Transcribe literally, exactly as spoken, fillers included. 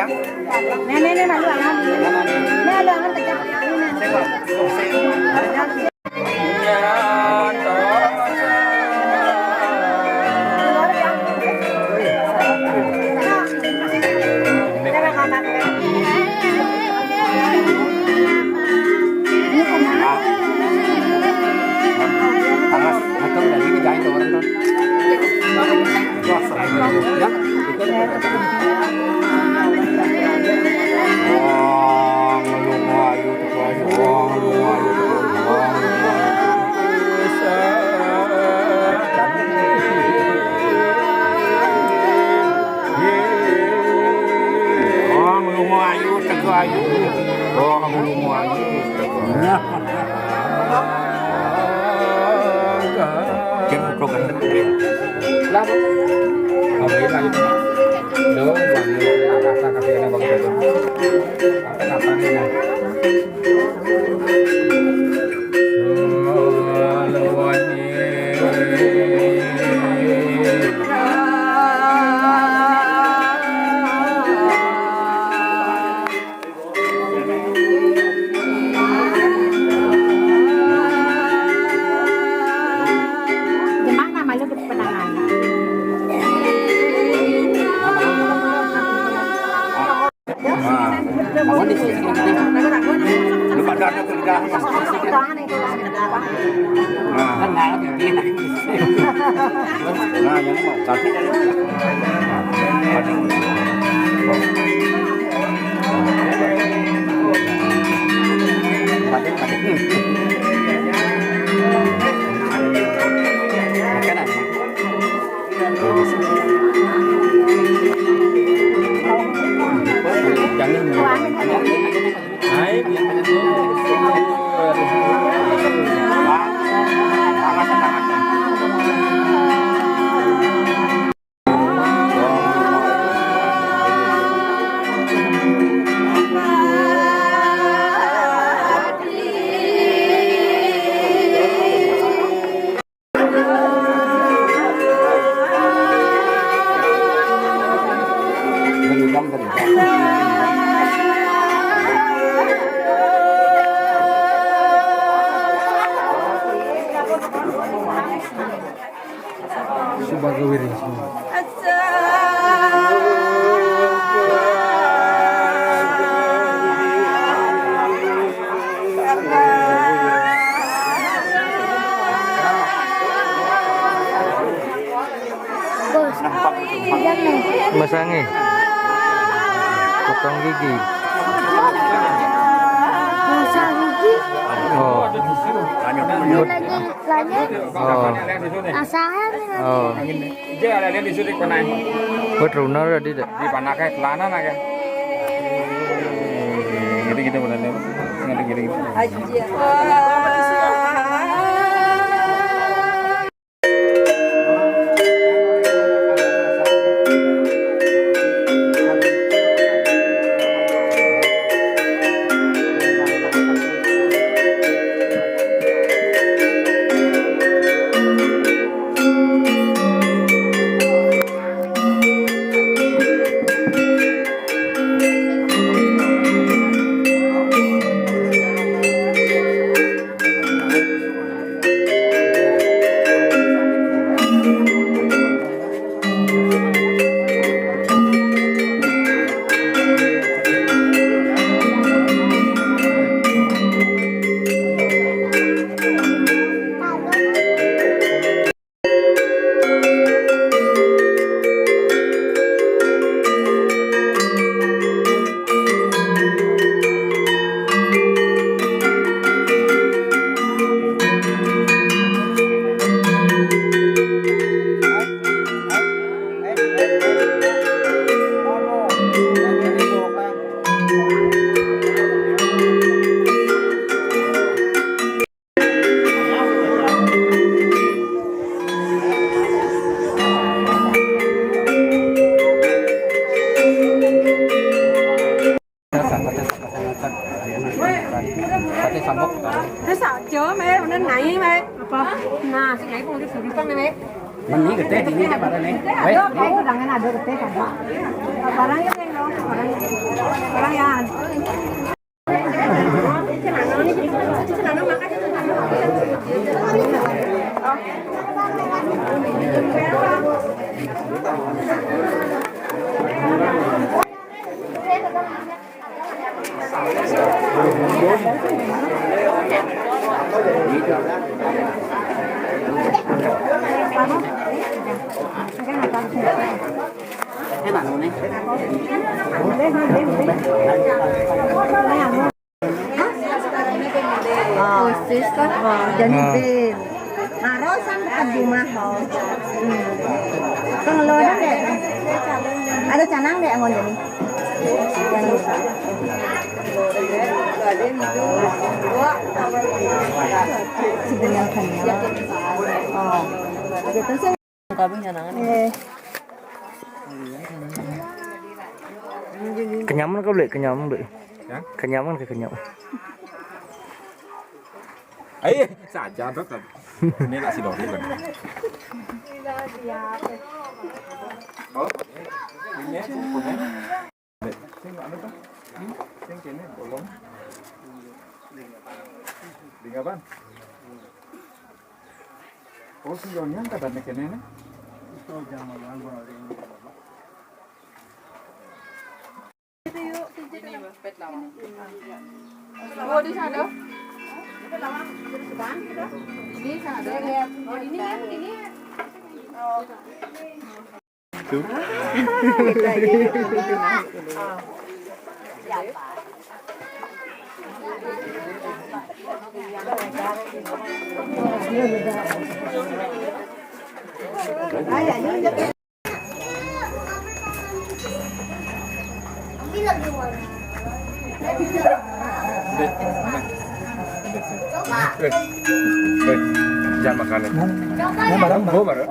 Nih, nih, nih, malu amat. Nih, malu amat tegak. Nih, nih, nih. Panas. Atau udah gini, jangan orang tuh. Wah, serem. Ya, itu. Wah, ngeluh ayu, tuh ayu. Wah, ngeluh ayu, tuh ayu. Wah, ngeluh ayu. Wah, ngeluh ayu, tuh ayu. Wah, ngeluh ayu, tuh ayu. Cek, buka kan. Lah, Bu. Ngapain lagi, Bu? Duh, Bang, rasa kasih enak banget itu. Apa, apa nih, ya? Duh, lu, anjing. Jemaah nama lu di penangan. Nah, apa di sini? Lu pada ada kerjaan. Nah. Kan nggak ada pikiran. Nah, yang mau tadi. Nah, tadi. Makanan. Jangan. Subagawiring semua. Bos, jangan. Masangi. Potong gigi. Masang gigi. Oh. Ini lagi lanjut. Oh. Asahan. Oh. Iya, ada di sini kena. Buat Runa tadi dah. Di panaknya celana naga. Gitu-gitu benar. Gitu-gitu. Sate sambok. Terus aja, Mé, bener nai, Mé. Apa? Nah, sing nai pun udah buri kan, Mé. Meni getih dini ke barang ni. Weh, ni. Barang yang, barang yang. Khusus kan? Oh, jadi bin. Maro san dekat rumah, oh. Hmm. Pengeluaran deh. Ada canang deh, angon jadi. Sebenarnya. Oh. Gitu sih. Kabeh nyanangan. Eh. Kenyaman ka beli? Kenyaman beli? Ya? Kenyaman ka kenyaman? Ayo, saja tuh kan. Ini nasi dori kan. Oh, ini sih punya. Sing anu tuh. Sing kene bolong. Ding apaan? Oh, si Yonyan katanya kene nih. Oh, di sana. Di sana. Oh, ini ya, ini. Tuh. Eh, eh, jangan makan. Ya, barang, barang.